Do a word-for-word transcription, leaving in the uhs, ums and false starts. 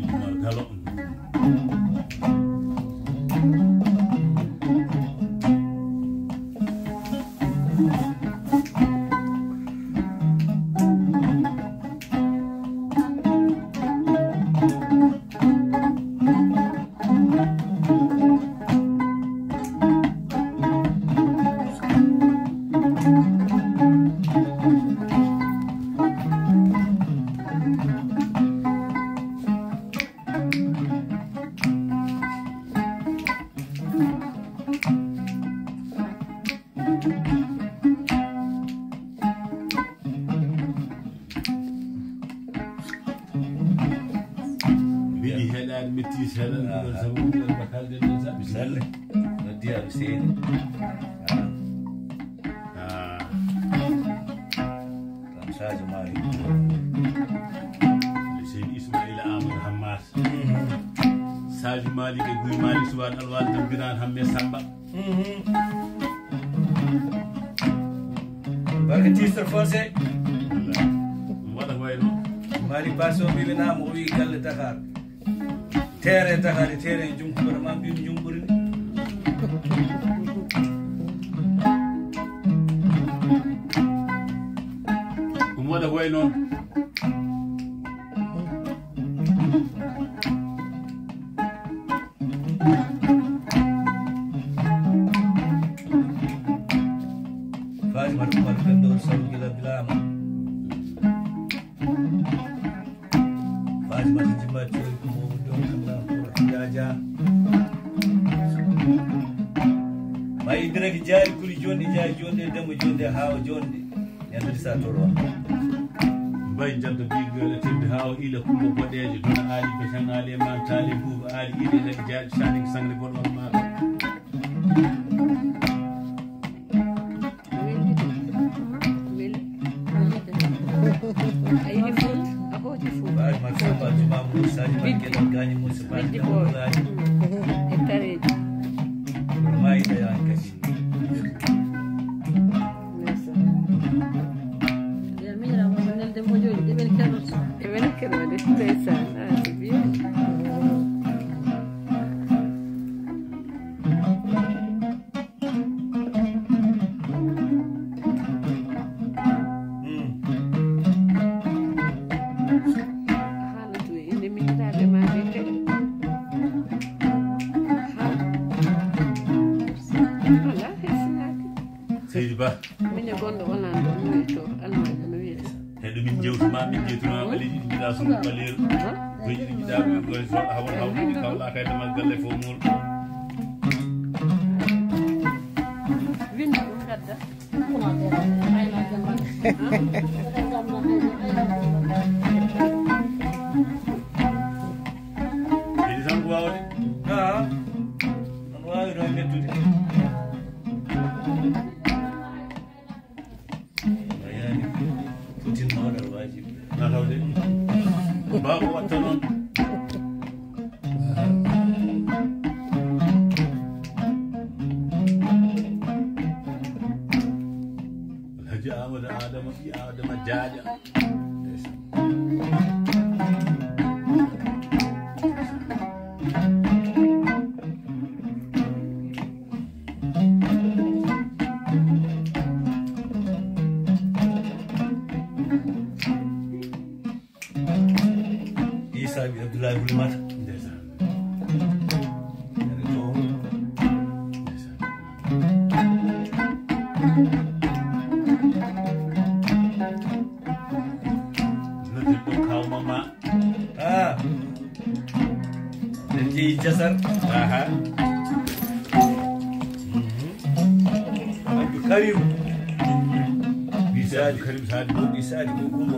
Umar Galo. Weeli heɗaade metti seeɗa, ɗum ɗon sabu ɗum ɗon ko kalden ɗon sabu. Salle. Noddi aɗa seeni. Ah. Kam Sadio Malick. Seydi Ismaïla Amadou Hammas. Sadio Malick e Guy Malick Suwad Alwal Dambiraan Hamme Samba. Barka titre français. Waɗa ko wayno. Malick Basso mi wina mo wi galle Dakar. Tere Dakar e tere jum ko ma mbimi jum ɓuri. Ɗum waɗa ko way noon. Fatimata Oumar Pendo Sow Gila Bilama. Fatimata Jimba Coy ko mo don kala ko jaja. Ma Idira ki jaari kuli jonde jaari jonde demo jonde hawa jonde. Yandere sa toro. Mbay janta bigole tibbi hawa ila kumba bodeje dona ali betan ali man tali bubu ali ila la jaari sani sangre bon on ma. A yiɗi fof, a hooti fof. Baay ma Samba Juma Moussa Juma Gela Gani Moussa Badi Biddi Dawla boy. Gani. E tareji. Mayi da ya kasi. Ndeysaan. Ya miñiraama ko nelde moƴƴooji ɗe ɓen keɗoto. Ɗe ɓen keɗoto, ndeysaan. Ah, c'est bien. Haalatu e inde miñiraaɓe ma ɓe kadi. Ha. Alaa hay sinaaki. Seydi Ba. Min e gonɗo Hollande ɗo, mi wiyetoo Almaaɗi no wiyetee. He ɗo min jewtuma, min jewtuma ɓaleeji ɗi mbiɗa sunu ɓaleeru. Goƴi ɗi mbiɗa ɓe goy so hawan hawtude kawla kay damal galle fof muul. Winndi ɗum gadda. Seydi tan ko waawde. Haa. On waawi ɗo mettude. A yaani, fotinno waɗal waajibi. Na tawde. Baaba watta noon. Alhaji Amadou Adama, ɓii Adama Jaaƴa. Isa ɓii Abdoulaye Houlimata. Ndeysaan. Ndeysaan. Noddirɗo kaw mama. Ah. En jeyi Jasar. Aha. Mhm. Abdou Karim. Ɓii Sadio Karim Sadio. Ɓii Sadio ko Gumbo.